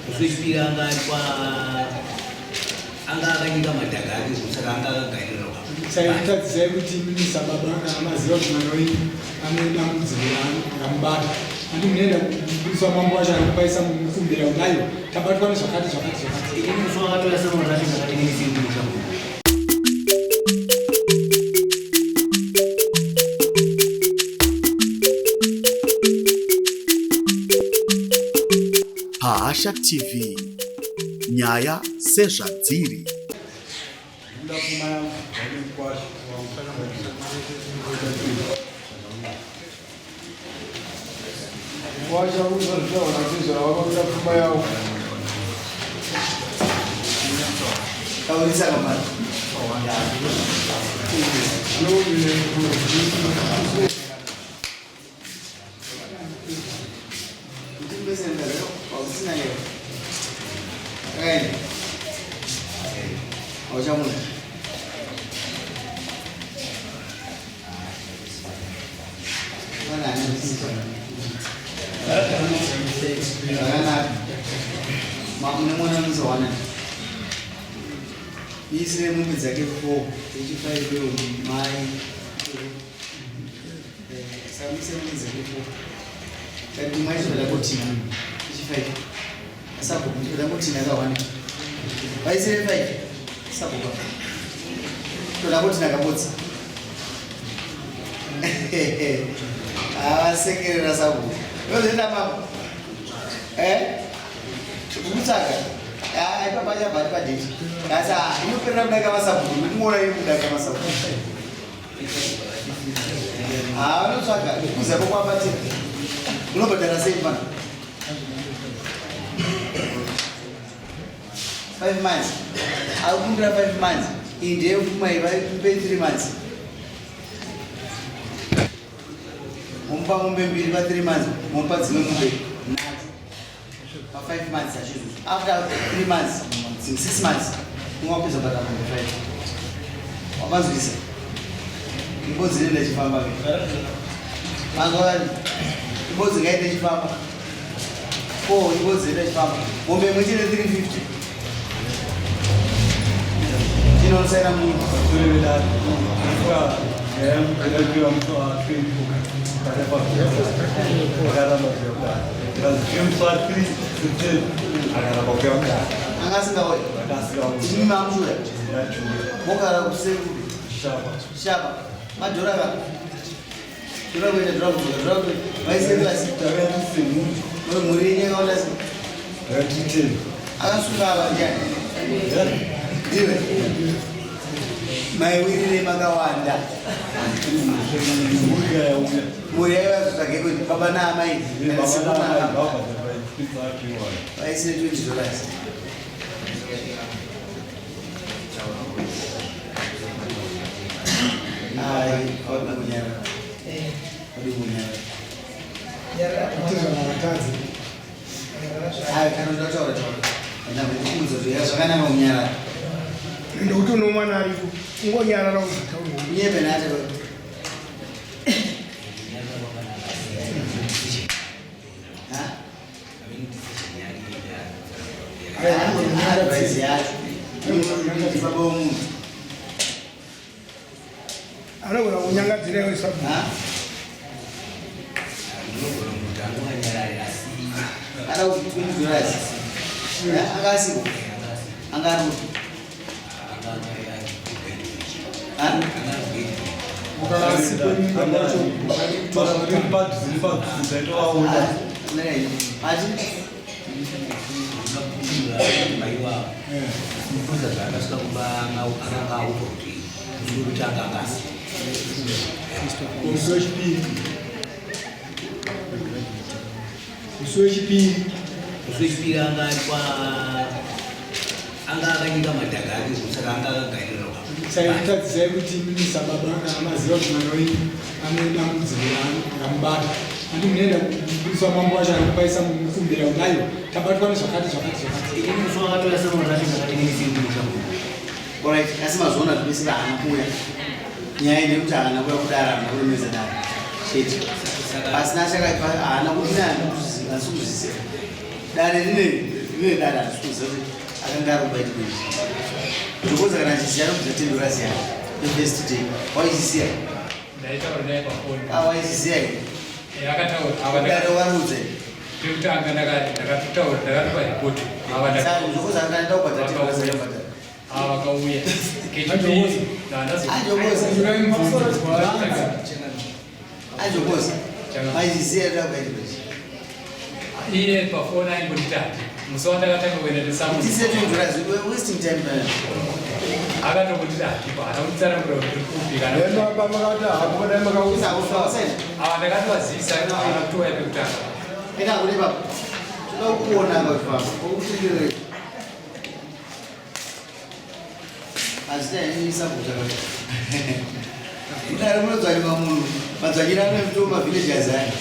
Musi wechipiri anga ari kwa anga akanyika madhaga ake saka anga akagarira Saikutadzisai kuti imimi sababa kana maziva kuti mwana wenyu ane dambudziko ramubata andi munoenda kubudiswa mambo wacho anokupaisa mumukumbira kuti aiwa tabatwa nezvakati zvakati zvakati. Ini musi wakatora samo racho ndakati nini siri kumusha kuno. Pahasha TV nyaya sezvadziri. Isire mombe dzake 4 echi5 mai Samisa mwize kupo. Kati mwacho da kutina. Ichi 5. Sabo da kutina ka 1. Vaisire 5. Sabo ba. Toda kutina kabotsi. Ah, sekerera sabo. Yozoenda baba. Eh? Kutsvaga. Ah, ipapa chabva padate. Asi inoperera kudaka masabhuku. Ndikuona iri kudaka masabhuku. Anotsvaga kuza kwakwabatira. Unobhadhara sei mfana? 5 months. Akukumbira 5 months. Iyi ndiye pfuma iyi vaipe 3 months. Momupa mombe mbiri pa 3 months, momupa dzimwe mombe nhatu. Pa 5 months achizvo. After 3 months, dzimwe 6 months, ungapedza kubhadhara mombe 5. Wapanzwisa? Imbodzi inoenda ichifamba ke. Manzwa kani? Imbodzi ngaende ichifamba. 4 imbodzi inoenda ichifamba. Mombe imwe chete 350. Chinosaina munhu. Anga asingauyi. Imi mamuchiuya. Mogara kuseri kupi? Shaba. Madhora ka. Dhora kuenda dhora kudzoka dhora kuenda. Vaiseri vasi. Mhuri yenyu yakaona sei? Akasunga ava ndiani? Ndiwe. Maiwirire makawanda. Mhuri yaiva zotsvage kuti baba naamai. Vaisire 20 dollars. Ai, hauna kunyara. Haudi kunyara. Tizvana vakadzi. Ai, kana unotaura taura. Ndakuudza kuti zvakanaka kunyarara. Ndokuti unomwana ariko ungonyarara uzvitaura. Unyepe nate. Ha? Advice yacho. Baba womunhu. Anogona kunyangadzira iwe sabhuku. Ha? Unogona kuti angonyarare asi Ada kuti 20 dollars. Anga asiko. Anga ari kupi? Ha? Ati? Mupurisa zvaakasvika kumba akanga aupa kuti ndiri kuti anga angasi Musi wechipiri. Musi wechipiri. Musi wechipiri anga ari kwa anga akanyika madhaga ake saka anga akagarira Saikutadzisai kuti imimi sababa kana maziva kuti mwana wenyu ane dambudziko ramubata andi munoenda kubudiswa mambo wacho anokupaisa mumukumbira kuti aiwa tabatwa nezvakati zvakati zvakati. Ini musi wakatora samo racho ndakati nini siri kumusha kuno. Alright, asi mazoona zvese haana kuuya. Nyaya ndeyekuti haana kuuya kudara, haana kuremedza dare. Chete. Pasina chakaipa haana kuuya, asi kuzviziva. Dare rine Ndine dare handisi kuziva kuti akanga ari kuBeitbridge. Ndokuudza kana achiziva anobvisa tendora siya. The first day. Waichisiya? Ndaitaura naye pafoni. Ah, waichisiya here? Eh, akataura. Ava Dare waruudza here? Pekutanga ndakatotaura, ndakatopa ripoti. Ava Saka ndokuudza kana ndaida kubhadhara tendora siya ndobhadhara. Ava vakauya. Kechipiri Ajokozi. Ajokozi. Maiziziya here kuBeitbridge? Iye pafoni aingonditi handi. Musi wandakatanga kuenda nesamuzi. Tise tendora siya. We're wasting time man. Akatongonditi handipo, haana kunditsanangurira kuti ndiri kupi kana kuti- Makati hapo dai makauza. Usaina. Ava ndakatovazivisa haana kutouya pekutanga. Enda kune baba. Toda kukuona pachifamba. Okutenderera. Hazvina henyu sabhuta kaka. Mudare munodzvanyirwa munhu. Madzvanyira anoitwa mavillagers aya.